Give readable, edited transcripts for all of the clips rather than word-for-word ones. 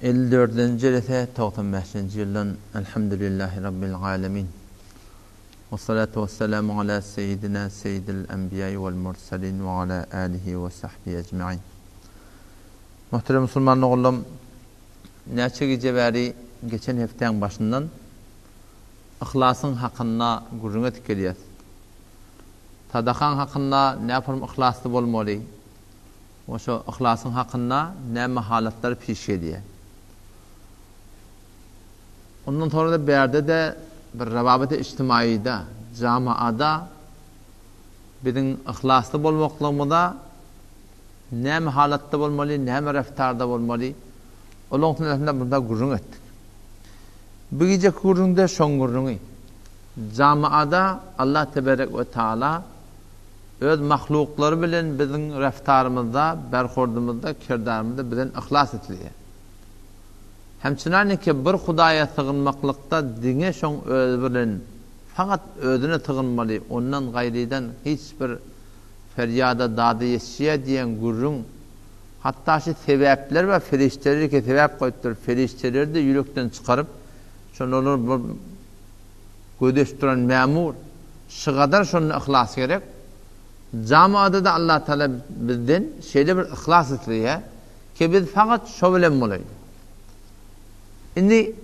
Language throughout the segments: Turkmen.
54-nji jelese 95-nji ýyldan Elhamdülillahi Rabbil Alemin. Wessalatu wesselamu ala seýidina seýidil enbiýai wel murselin we ala alihi we sahbihi ecmain. Muhterem musulman doganlarym, näçe gije bäri geçen hepdäň başyndan yhlasyň hakynda gürrüň edip gelýäs. Sadakaň hakynda näpurm yhlasly bolmaly we şo yhlasyň hakynda näme halatlar piş gelýär. Ondan soňra-da bärde-de bir rababyty ijtimaýyda, jamaada biziň yhlasly bolmaklygymyza näme halatda bolmaly, näme reftarda bolmaly, olaň üstünde bunda gürrüň etdik. Bu gijeki gürrüňde şoň gürrüňi. Jamaada Allah teberek we taala öz mahluklary bilen biziň reftarymyzda, berhurdymyzda, kirdarymyzda bizden yhlas isleýär. Hemçinaniki bir Hudaýa sygynmaklykda diňe şoň özi bilen fakat özüne sygynmaly, ondan gaýrydan hiç bir ferýada dada ýetişýär diýen gürrüň, hatda şu sebäpler we perişdeleri ki sebäp goýupdyr, perişdeleri-de ýürekden çykaryp, şonda olar bir gözeşip duran mämur, şygadar şonda yhlas gerek. Jamaada-da Allatagala bizden şeýle bir yhlas isleýär. Ki biz fakat şo bilen bolaýly. Indi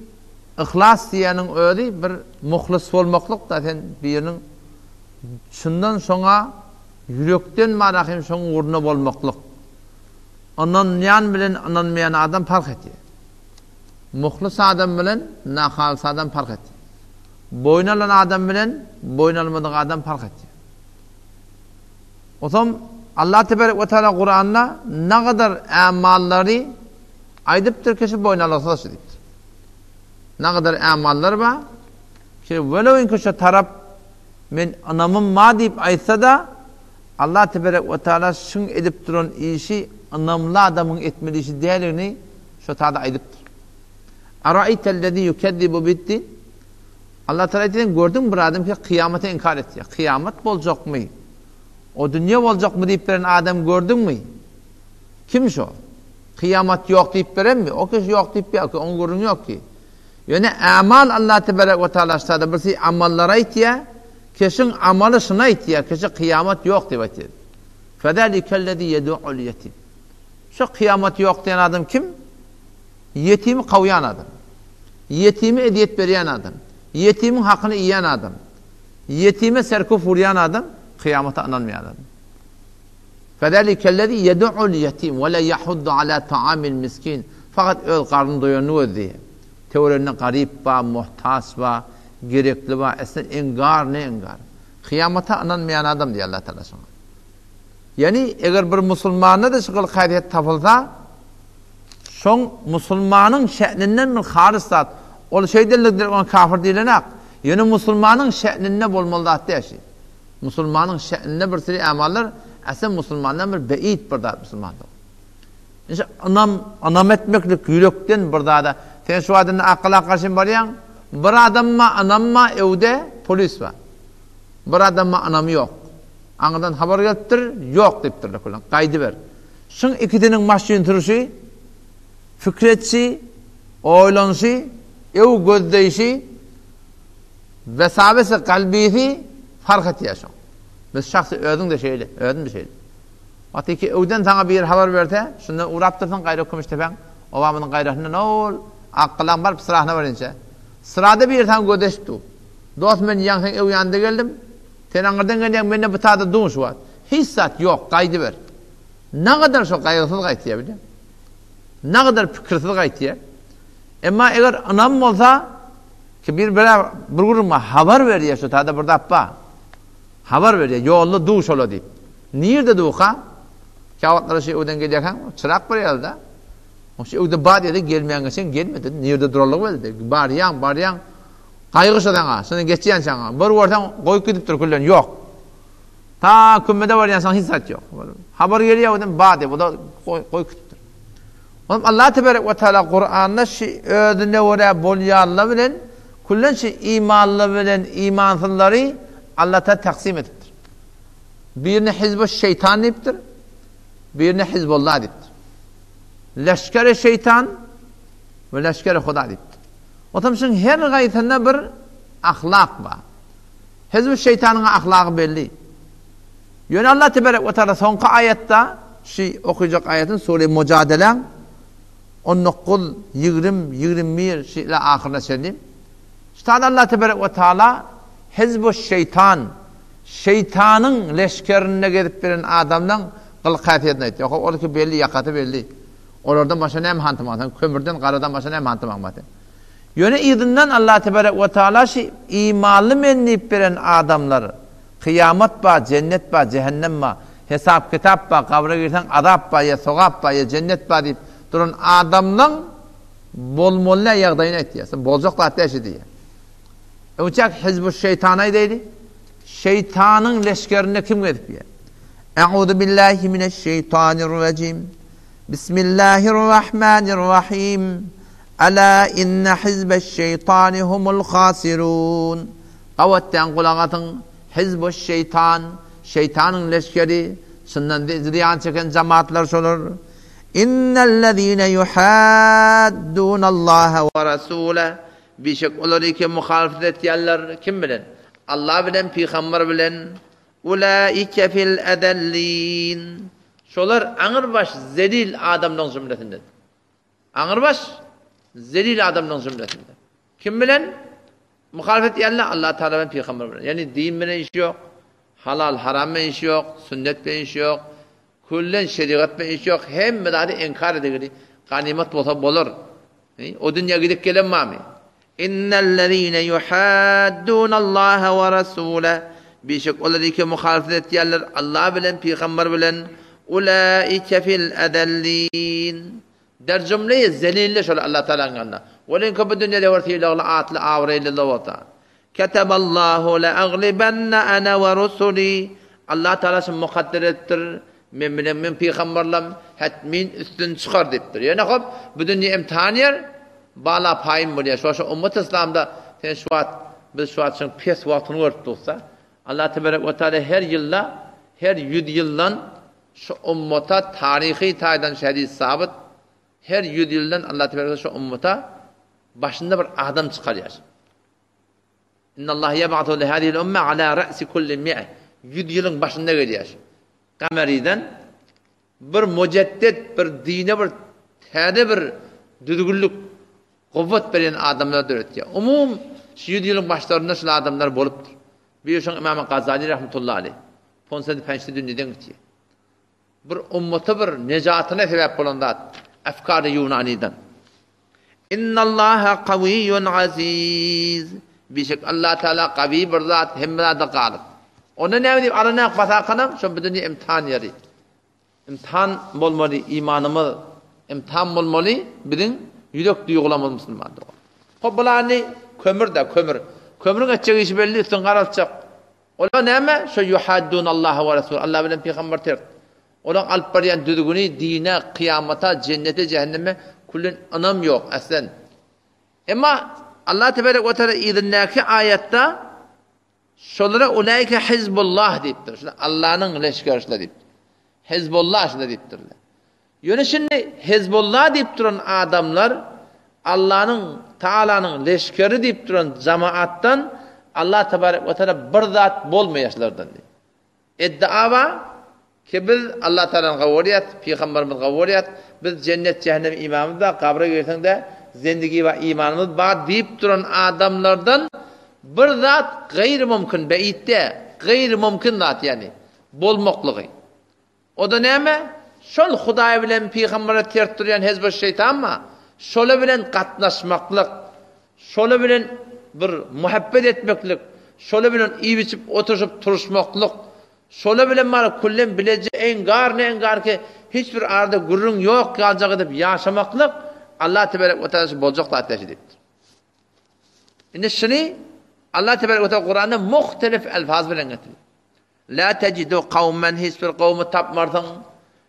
yhlas diýýäniň özi bir muhlys bolmaklyk-da sen biriniň çyndan şoňa ýürekden marahym şoň ugrunda bolmaklyk. Ynanýan bilen ynanmaýan adam parh etýär. Muhlys adam bilen nahalys adam parh etýär. Boýun alan adam bilen boýun almadyk adam parh etýär. Otam Allah tebarek we taala Kuranda nagadar ämallary aýdypdyr ki şu boýun alsa şu diýipdir. Nagadar ämallar bar ki welew inki şu tarap men ynamym ma diýip aýtsa-da Allah tebarek we taala şuň edip duran işi ynamly adamyň etmeli işi däldigini şu tada aýdypdyr. Araýtellezi yukezzibu bid-din Allah Teala aýtýar, sen gördüňmi bir adam ki kyýamaty inkar etýär. Kyýamat boljakmy? O dünýe boljakmy diýip beren adam gördüňmi? Kim şo? Kyýamat ýok diýip berenmi? O kişi ýok diýip ýok, oň gürrüňi ýok ki. Ýöne amal Allah tebarek we taala şada birsi amallary aýtýar, kişiň amaly şuny aýtýar, kişi kyýamat ýok diýip aýtýar. Fezalikellezi yed'ul yetim. Şo kyýamat ýok diýen adam kim? Ýetimi kowýan adam. Ýetime ezýet berýän adam. Ýetimiň hakyny iýen adam. Ýetime serkuf urýan adam, kyýamata ynanmaýan adam. Fezalikellezi yed'ul yetim we la yahuddu ala ta'amil miskin. Fakat öz garnyny doýanyny gözleýär. Töwereginde garyp bar, muhtaç bar, gerekli bar, eslen iňgar ne iňgar. Kyýamata ynanmaýan adam diýýär Allah Taala şoňa. Ýani eger bir musulmanda-da şu gylyk-häsiýet tapylsa, Şoň musulmanyň şä'ninden bir halys zat. Ol şeýdenlikdir oňa kafir diýlenak. Ýöne musulmanyň şä'ninde bolmaly zat däl şi. Musulmanyň şä'ninde bir sürü amallar äslen musulmandan bir beýit bir zat musulmanda. Inşa ynam ynam etmeklik ýürekden bir zada. Sen şu adamda akyla garşy barýaň. Bir adamma ynamma öwde polis bar. Bir adamma ynamy ýok. Aňyrdan habar gelipdir, ýok diýipdirler. Gaýdyber. Şuň ikisiniň maşyn sürüşi, pikir etşi, oýlanyşy, ew gözleýşi, wesabesi kalbisi fark etýär şoň. Biz şahsy özüň-de şeýle, özüm-de şeýle. Wagty ki öwden saňa biri habar berse, şundan ugrapdyrsyň gaýra Kümüşdepäň obamyzyň gaýrasyndan ol Akgalaň baryp syrasyna barynça. Syrada biri saňa gözleşip dur. Dost men ýaňy seň öw ýanynda geldim. Sen aňyrdan gelýäň, mende bu tada duň şu wagt. Hiç zat ýok, gaýdyber. Nagadar şo gaýgysyz gaýtýar bilýäň. Nagadar pikirsiz gaýtýar. Emma eger ynam bolsa, ki bir bir bir gürrüň bar, habar berýär şu tada bir zat bar. Habar berýär, ýolda duş ola diýip. Nirde duka? Käwagtlar şu öwden gelýärkäň, çyrak bir ýerde. Şu öwde bar diýdi, gelmeýän geçen gelmedi. Nirde durarlygy belli. Barýaň, barýaň. Gaýgy şo saňa, şondan geçýän saňa. Bir görseň goýup gidipdir küllen, ýok. Ta kümmede barýansoň hiç zat ýok. Habar gelýär odan bar diýip, o da goýup gidipdir. Onuň Allah tebarek we taala Kuranda şu özüne görä bolýanlar bilen küllen şu imanly bilen imansyzlary Allah ta taksim edipdir. Birine hizbu şeytan diýipdir, birine hizbullah diýipdir. Leşgeri şeytan. We leşgeri Huda diýipdir. Otam şuň her gaýsynda bir ahlak bar. Hizbi şeýtanyň ahlagy belli. Ýöne Allah teberek we taala soňky aýatda şu okyjak aýatyn sure Mujadeleň 19, 20, 21 şu ila ahyryna çenli. Şu taýda Allah teberek we taala Hizbu şeýtan şeýtanyň leşgerinde gezip beren adamlaň gylyk-häsiýetini aýtýar. Hop, ol belli, ýakasy belli. Olardan başga näme hantamaň sen? Kömürden, garadan başga näme hantamaň bar sen? Ýöne yzyndan Allah tebarek we taala şi imanly men diýip beren adamlar, kyýamat bar, jennet bar, jehennem bar, hesap-kitap bar, gabra girseň azap bar ýa sogap bar ýa jennet bar diýip duran adamlaň bolmaly däl ýagdaýyny aýtýar. Sen boljak zat däl şi diýýär. Öňçäk hizbuş-şeýtan aýdaýly. Şeýtanyň leşgerinde kim gezip ýör? Euzu billahi mineş-şeýtanir-rejim. Bismillahir-Rahmanir-Rahim. Ala inne hizbeş-şeýtani humul hasirun. Gabatdan gulak asyň, hizbuş-şeýtan, şeýtanyň leşgeri, şundan zyýan çeken jemaatlar şolar. Innellezine yuhaddunallaha we rasule. Bişek olar iki muhalefet etýärler kim bilen? Allah bilen, pygamber bilen. Ulaike fil edellin. Şolar aňyrbaş zelil adamlaryň jümlesindedir. Aňyrbaş zelil adamlaryň jümlesinde. Kim bilen? Muhalefet edýärler Allah Taala bilen, pygamber bilen. Ýagny din bilen işi ýok, halal haram bilen işi ýok, sünnet bilen işi ýok, küllen şerigat bilen işi ýok, hemme zady inkar edigini ganymat bolsa bolar. O dünýä gidip gelen barmy? Innellezine yuhaddunallaha we rasule. Bişek olar iki muhalefet etýärler Allah bilen pygamber bilen. Ulaike fil edellin. Der jümleyi zelille şol Allah Taalanyň ýanynda. Welin bu dünýede bir sylagly atly abraýly bolsa. Keteballahu la aglibanna ana we rusuli. Allah Taala şuny mukadder edipdir. Men bilen men pygamberlem hetmin üstün çykar diýipdir. Ýöne hop bu dünýe imtihan ýer, bala paýyn bolýar. Şo şu ummat islamda sen şu wagt biz şu wagt şuň pes wagtyny görüp dursa, Allah tebarek we taala her ýylda her 100 ýyldan şu ummata taryhy taýdan şu hadis sabyt her 100 ýyldan Allah tebarek şu ummata başynda bir adam çykarýar. Innallaha yeb'atu li hadihi'l umme ala ra'si kulli mi'e. 100 ýylyň başynda gelýär. Gameriden bir mujedded, bir dine bir täze bir düzgünlik, guwwat berýän adamlar döretýär. Umum şu 100 ýylyň başlarynda şul adamlar bolupdyr. Bir şoň Imam Gazali rahmetullahi aleyh. Ponsa pençde dünýeden gitýär. Bir ummata bir nejatyna sebäp bolan zat efkary Ýunanydan. Innallaha kawiyyun aziz. Bişek Allah Teala kawi bir zat, hemme zada galyp. Onda näme diýip alana basakanam şo bu dünýe imtihan ýeri. Imtihan bolmaly imanymyz, imtihan bolmaly biziň ýürek duýgularymyz musulman dogan. Hop bulany kömür da kömür. Kömrüň etjek işi belli, üstüni garaltjak. Olar näme? Şo yuhaddunallaha we rasul. Allah bilen pygamber tert. Olaň alyp barýan düzgüni dine, kyýamata, jennete, jähenneme küllen ynam ýok aslen. Emma Allah tebarek we taala yzyndaky aýatda şolara ulaike hizbullah diýipdir. Şular Allanyň leşgeri şular diýipdir. Hizbullah şular diýipdirler. Ýöne şindi Hizbullah diýip duran adamlar Allanyň Taalanyň leşgeri diýip duran jamaatdan Allah tebarek we taala bir zat bolmaýar şulardan diýip. Iddia bar ki biz Allah Taalany gowy görýäs, pygamberimizi gowy görýäs, biz jennet jähennem imanymyz bar, gabra girseň-de zendigi bar imanymyz bar diýip duran adamlardan bir zat gaýry mümkin, beýtde, gaýry mümkin zat ýagny bolmaklygy. O-da näme? Şol Hudaý bilen pygambere ters durýan hezb-eş-şeýtanmy? Şola bilen gatnaşmaklyk, şola bilen bir muhabbet etmeklik, şola bilen iýip-içip oturyşyp turuşmaklyk, şola bilen bar küllem bileje engar ne engar ki hiç bir arada gürrüň ýok ýaljak edip ýaşamaklyk Allah tebarek we taala boljak zat däl diýipdir. Indi şuny Allah tebarek we taala Kuranda muhtelif elfaz bilen getirýär. La tejidu kawmen hiç bir kowmy tapmarsyň.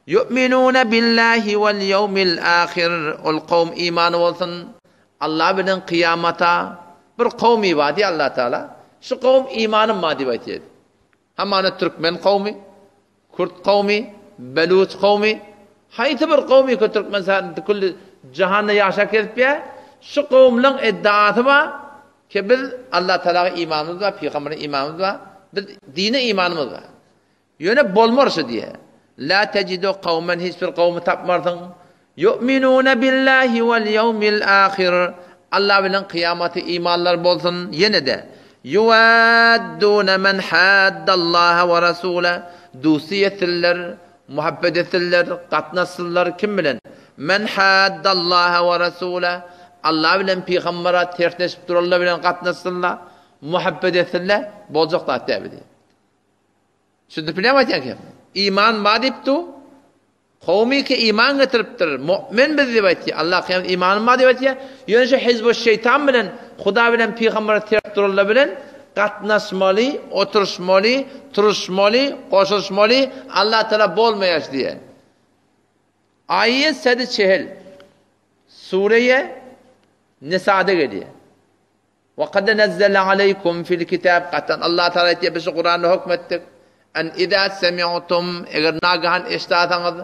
Yu'minune billahi vel yevmil ahir ol kowm imany bolsun Allah bilen kyýamata bir kowmy bar diýýär Allah Taala. Şu kowm imanym bar diýip aýtýar. Hamana türkmen kowmy, kürt kowmy, beluç kowmy, haýsy bir kowmy ki Türkmenistanda külli jahanda ýaşap gezip ýär. Şu kowumlaň iddiasy bar ki biz Allah Tagala imanymyz bar, pygambere imanymyz bar, biz dine imanymyz bar. Ýöne bolmar şu diýýär. La tejidu kawmen hiç bir kowmy tapmarsyň. Yu'minuna billahi wal ýewmil ahir. Allah bilen kyýamaty imanlar bolsun. Ýene-de yuwadduna men haddallaha we rasula. Dusty etsinler, muhabbet etsinler, gatnaşsynlar kim bilen? Men haddallaha we rasula. Allah bilen pygambere tersleşip duranlar bilen gatnaşsynlar, muhabbet etsinler, boljak zat däl diýýär. Düşündirip bilýärmi aýtýan gepimi? Iman bar diýip dur. Kowmy ki iman getiripdir. Mu'min biz diýip aýtýar. Allah kyýamat imanym bar diýip aýtýar. Ýöne şu hizbu şeýtan bilen, Huda bilen pygambere ters duranlar bilen gatnaşmaly, oturyşmaly, turuşmaly, goşulyşmaly Allah Taala bolmaýar diýen. Aýet sedi çehel. Sureýe Nisada gelýär. Ve kad nezzele aleýkum fil kitab Gatdan Allah Tagala aýtýar, biz şu Kuranda hökm etdik. En iza semi'tum eger nagahan eşdasaňyz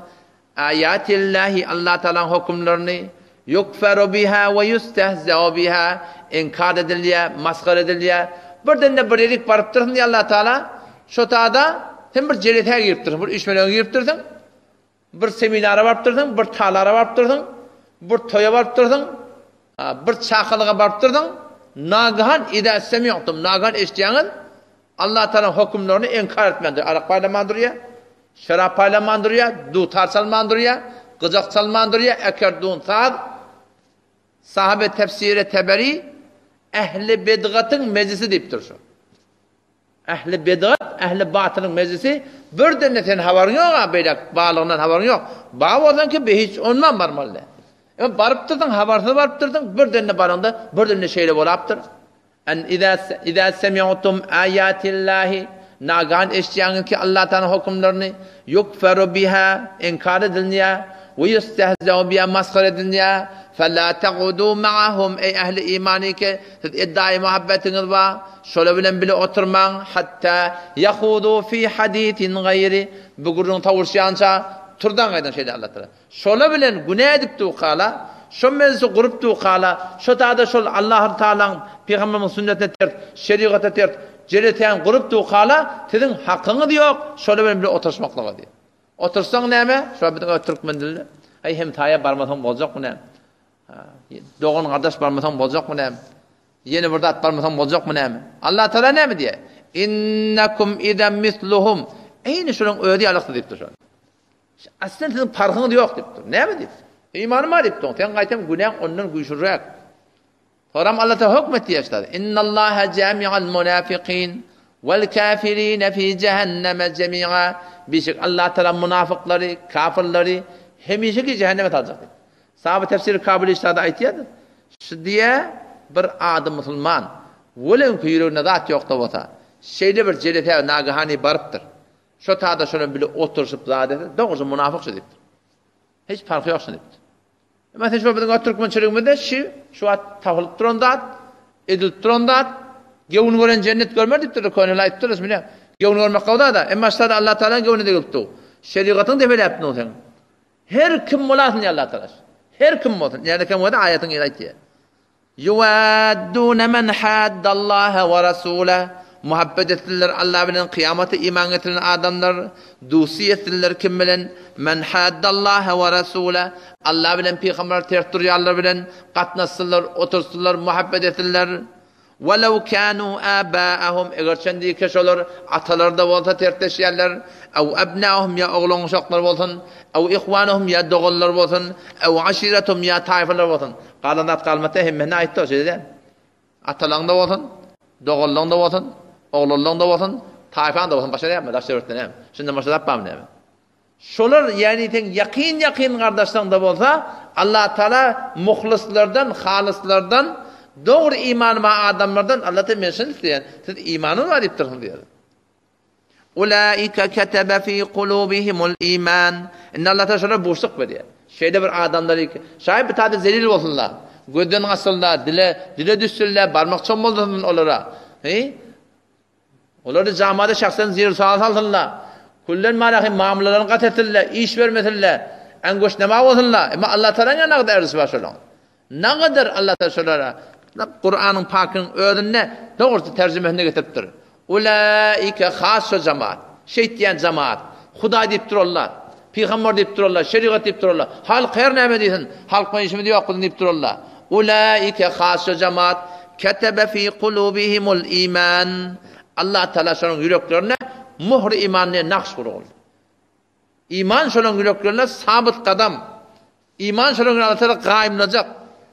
aýatillahi Allah Tagalaň hökümlerini yukferu biha we yustehzeu biha inkar edilýär, masgara edilýär. Birden-de bir ýerik barypdyrsyň diýýär Allah Tagala. Şo tada sen bir jelesä giripdirsiň, bir üýşmeleňe giripdirsiň. Bir seminara barypdyrsyň, bir talara barypdyrsyň, bir toýa barypdyrsyň, bir çakylyga barypdyrsyň, nagahan idâ semi'tum, nagahan eşidýäňiz, Allah Tagalaň hökümlerini inkar etmän durýar, arak paýlaman durýar, şerap paýlaman durýar, dutar çalman durýar, gyjak çalman durýar, ekerdun saz, sahabe tefsiri Teberi, ähli bidgatyň mejlisi diýipdir şu. Ähli bidgat, ähli batylyň mejlisi, birdende sen habaryň ýok-a beýläk barlygyndan habaryň ýok. Bar bolsaňky be hiç ondan barmaly däl. Emma barypdyrsyň, habarsyz barypdyrsyň, birdende baraňda birdende şeýle bolapdyr. En iza iza semi'tum ayatillahi nagan eşitýäňiz ki Allah Taala hökümlerini yukferu biha inkar edilýär we yustehzeu biha masgara edilýär. Fela tagudu ma'ahum eý ähli iman ki Siz eddaýy muhabbetiňiz bar, şolar bilen bile oturmaň, hatda ýahudu fi hadisin gaýri, bu gürrüň towuşýança, turdan gaýdyň şeýle Allah Taala. Şolar bilen günä edip dukala, şo mejlisi gurup dukala, şo tada şol Allahü Taalaň pygamberimiziň sünnetine ters, şerigata ters jelesäni gurup dukala, siziň hakyňyz ýok şolar bilen bile oturyşmaklyga diýip. Otursaň näme? Şo biziň öz türkmen dilinde, Aý hemsaýa barmasaň boljakmy näme? Dogan gardaş barmasaň boljakmy näme? Ýene bir zat barmasaň boljakmy näme? Allah Taala näme diýýär? Innakum iza misluhum. Eýni şonuň özi ýalykdy diýipdir şol. Aslynda siziň parhyňyz ýok diýipdir. Näme diýip? Imanym bar diýipdir. Sen gaýtam günäň ondan güýçlüräk. Soram Allah Taala hökm etdi ýaşlar. Innallaha jami'al munafiqin wal kafirin fi jahannama jami'a. Bişik Allah Taala munafyklary, kafirleri hemişeki cehenneme saljak diýip. Sahaby tefsiri Kabyl Iştada aýtýar, Şu diýe bir ady musulman, welew ki ýüreginde zat ýok-da bolsa, şeýle bir jelesä nagahany barypdyr. Şo tada şonuň bile oturyşyp zat etse, dogry munafyk şu diýipdir. Hiç parhy ýok şu diýipdir. Emma sen şu biziň türkmençiligimizde şu şu wagt tapylyp duran zat, edilip duran zat, gewün gören jennet görmer diýipdir, köneler aýdypdyr, bilýän. Gewün görmek gowy zat-a, emma şu zat Allah Taala gewüne degilip dur. Şerigatyň depeläpdir sen. Her kim bolasyn diýýär Allah Taala. Her kim bolsun. Näde kim bolsa aýatyň ýeri aýtýar. Yuwadduna men haddallaha we rasula. Muhabbet etsinler Allah bilen kyýamata iman getiren adamlar, dusy etsinler kim bilen? Men haddallaha we rasula. Allah bilen pygamber ters durýanlar bilen gatnaşsynlar, otursynlar, muhabbet etsinler. Welew kanu abaahum eger çendike şolar atalary-da bolsa tertleşýärler, ew ebnaahum ýa oglan-uşaklary bolsun, ew ihwanuhum ýa doganlary bolsun, ew aşiretuhum ýa taýfalary bolsun. Galan zat galmasa hemmesini aýtdy şeýle däl. Atalaryň-da bolsun, doganlaryň-da bolsun, oglanlaryň-da bolsun, taýfaň-da bolsun başga näme, daş töwerekde näme. Şundan başga zat barmy näme? Şolar, ýagny seň ýakyn-ýakyn gardaşlaryň-da bolsa, Allatagala muhlyslardan, halyslardan, dogry imany bar adamlardan, Allatagala men şuny isleýän, siz imanyňyz bar diýip dursuňyz diýýär. Ulaika ketebe fi kulubihimul iman. Indi Allatagala şolara buşluk berýär. Şeýle bir adamlary, şaýat bir taýda zelil bolsunlar, gözden gaçsynlar, dile, dile düşsünler, barmak çommaldyrsyn olara. He? Olary jamada şahsen zir-sal salsynlar. Külden marahy mamlalaryny gat etsinler, iş bermesinler, angoşnama bolsunlar. Emma Allah Tagalaň ýanagda ärisi bar şolaň. Nagadyr Allah Taala şolara Kuranyň pakyň özünde dogrusy terjimesinde getiripdir. Ulaike has şo jemaat. Şeýtýän jemaat. Hudaý diýip durarlar. Pygamber diýip durarlar, şerigat diýip durarlar. Halk her näme diýsin, halk bilen işimiz ýok biziň diýip durarlar. Ulaike has şo jemaat ketebe fi kulubihimul iman. Allah Taala şonuň ýüreklerine muhri iman diýen nakş uruldy. Iman şolaryň ýüreklerinde sabyt gadam. Iman şolaryň ýüreginde Allah Taala gaýymlajak.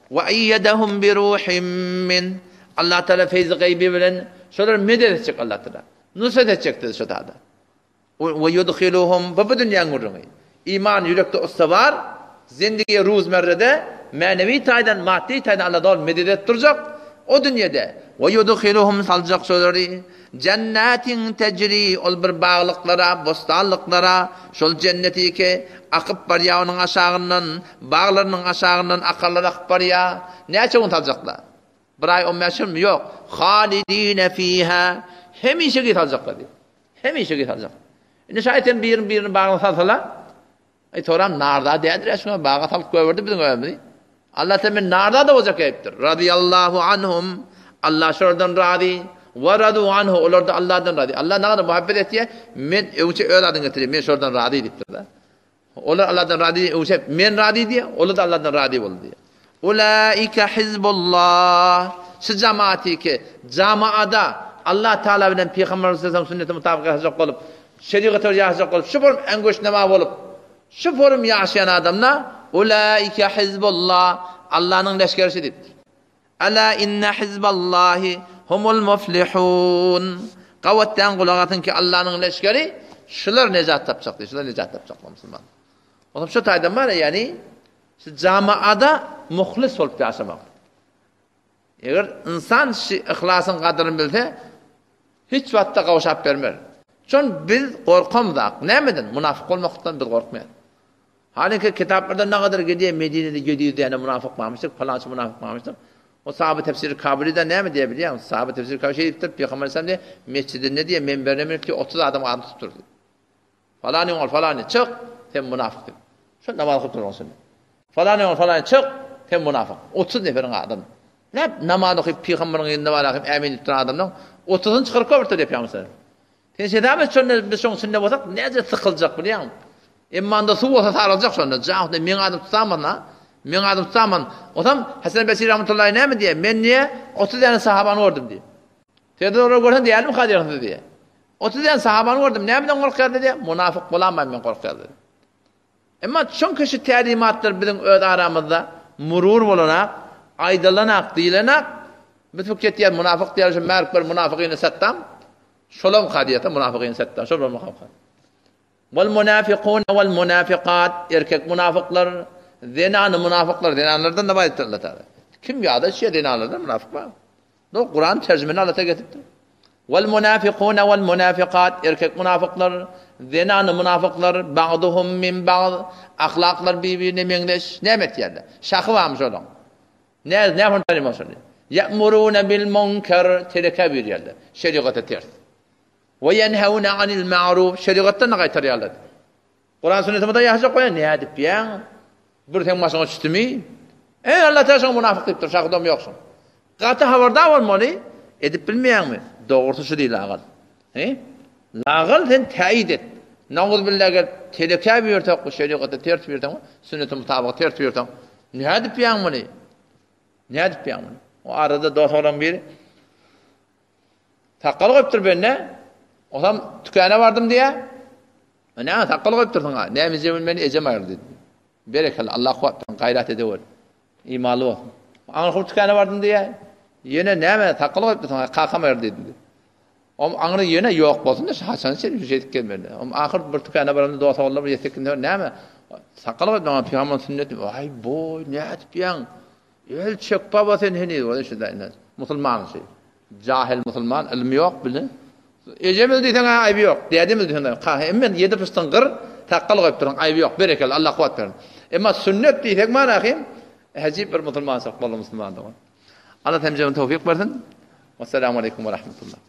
Wa aýyedahum bi ruhim min. Allah Taala feýzi gaýby bilen şolary medet etjek Allah Taala. Nusrat etjekdir şo taýda. We yudkhiluhum bu bu dünýäň gürrüňi. Iman ýürekde ussa bar, zindigi ruzmerrede mänewi taýdan, maddy taýdan Allah doly medet edip durjak. O dünýede we yudkhiluhum saljak şolary jennatin tejri ol bir baglyklara, bossanlyklara, şol jenneti ki akyp barýar onuň aşagyndan, baglarynyň aşagyndan akarlar akyp barýar. Näçe gün saljaklar? Bir aý on bäş günmi? Ýok. Halidine fiha hemişe saljaklar diýip. Hemişe gysalajak. Indi şaýat sen birini birini bagyna salsala, aý soram narda däldir ya şuňa baga salyp goýberdi biziň özümizi. Allah sen men narda da boljak diýipdir. Radiyallahu anhum. Allah şolardan razy. Wa radu anhu. Olar da Allahdan razy. Allah näme muhabbet etýär? Men öňçe öz adyny getirýär. Men şolardan razy diýipdir da. Olar Allahdan razy diýip, öňçe men razy diýip, olar da Allahdan razy boldy diýip. Ulaika hizbullah. Şu jamaati ki, jamaada Allah Taala bilen Pygamber sallallahu sünnete mutabyk ýaşajak bolup, şeriata ýaşajak bolup, şu forum enguş nama bolup, şu forum ýaşaýan adamlar ulaika hizbullah, Allahnyň leşgerisi diýipdir. Ala inne hizballahi humul muflihun. Gawatdan gulak asyň ki Allanyň leşgeri şular nejat tapjak diýip, şular nejat tapjak musulman. Olam şu taýdan bar ýani şu jamaada muhlis bolup ýaşamak. Eger insan şu yhlasyň gadyryny bilse, hiç wagtda gawşap bermez. Şon biz gorkamzak. Nämeden? Munafyk bolmakdan biz gorkmaýarys. Halyňky kitaplarda nagadyr gidýär, Medinede 700 däne munafyk barmyşdyr, palançy munafyk barmyşdyr. O sahaby tefsiri Kabulida näme diýýär bilýäňmi? Sahaby tefsiri Kabuli şeý diýipdir, Pygamber aleyhisselam diýýär, mesjidinde diýýär, menberine münüp diýýär, 30 adam adyny tutupdyr diýýär. Falany ol falany çyk, sen munafyk diýip. Şo namaz okup duran şonda. Falany ol falany çyk, sen munafyk. 30 neferiň adamy. Näp namaz okyp pygamberiň ýanynda bar ahyp ämin diýip duran adamlaryň 30-yny çykaryp goýberipdir diýip pygamber. Sen şeýdämi şonda biz şoň içinde bolsak näce sykyljak bilýäňmi? Emma onda suw bolsa saryljak şonda. Jan meň adym tutaman ha. Meň adym tutaman. Osam Hasan Basri rahmetullahi näme diýýär? Men diýýär 30 däne sahabany gördüm diýýär. Sen olara görsen diýermi kadyr siz diýýär. 30 däne sahabany gördüm. Nämeden gorkýardy diýýär? Munafyk bolamam men gorkýardy. Emma çünki şu tälimatlar biziň öz aramyzda murur bolanak, aýdylanak, diýilenak, biz pikir etýär munafyk diýýär şu märk bir munafygyny satdam. Şolam kadyýete munafygyny setdä, şol bolmaka. Wal munafiqun wal munafiqat erkek munafyklar, zenany munafyklar, zenanlardan da aýtdy Allah Taala. Kim ýada şe zenanlardan munafyk bar. Do Kuran terjimeni Allah Taala getirdi. Wal munafiqun wal munafiqat erkek munafyklar, zenany munafyklar, ba'duhum min ba'd ahlaklar bir-birine meňzeş. Näme etýärler? Şahy barmy şolaň? Näz näme tanymaz şony. Ya'muruna bil munkar teleke buýurýarlar. Şerigata ters. We yenhauna anil ma'ruf şerigatdan da gaýtarýarlar. Kuran sünnetimize ýaşajak bolýar nädip ýaň? Bir sen başyňa düşdümi? Ey Allah Teala şoňa munafyk diýipdir, şahydam ýok şoň. Gaty habardar bolmaly, edip bilmeýäňmi? Dogrusy şu diýil agal. He? Lagal sen täýit et. Nauz billah gelip telekä buýursak, bu şerigata ters buýursaň, sünnete mutabyk ters buýursaň, nädip ýaň muny? Nädip ýaň muny? O arada dost oglan biri sakgal goýupdyr bende. Osam tükana bardym diýä. Näme sakgal goýupdyrsyň ha? Näme jebin meni ejem aýyrdy diýdi. Berekella, Allah kuwwat bersin, gaýrat edewer. Imanly bolsun. Aňry tükana bardym diýä. Ýene näme sakgal goýupdyrsyň ha? Kakam aýyrdy diýdi. Om aňry ýene ýok bolsun-da, haçan sen şu şeýdip gelmeli. Om ahyr bir tükana baramda dost ogullar bir ýesek günde näme? Sakgal goýup maňa pygamber sünnet. Aý boý, nädip ýaň? El çek baba sen heniz boldy şu da Musulman şu. Jahil musulman, ylmy ýok bile. Ejemiz diýseň aýby ýok, dädemiz diýseň ka hemme ýedi pyşdyň gyr, sakgal goýup duran aýby ýok. Berekella, Allah kuwwat bersin. Emma sünnet diýsek mana ahim, äjip bir musulmançylyk boldy musulmandygy. Allah hemjemize towfik bersin. Wassalamu aleýkum we rahmetullah.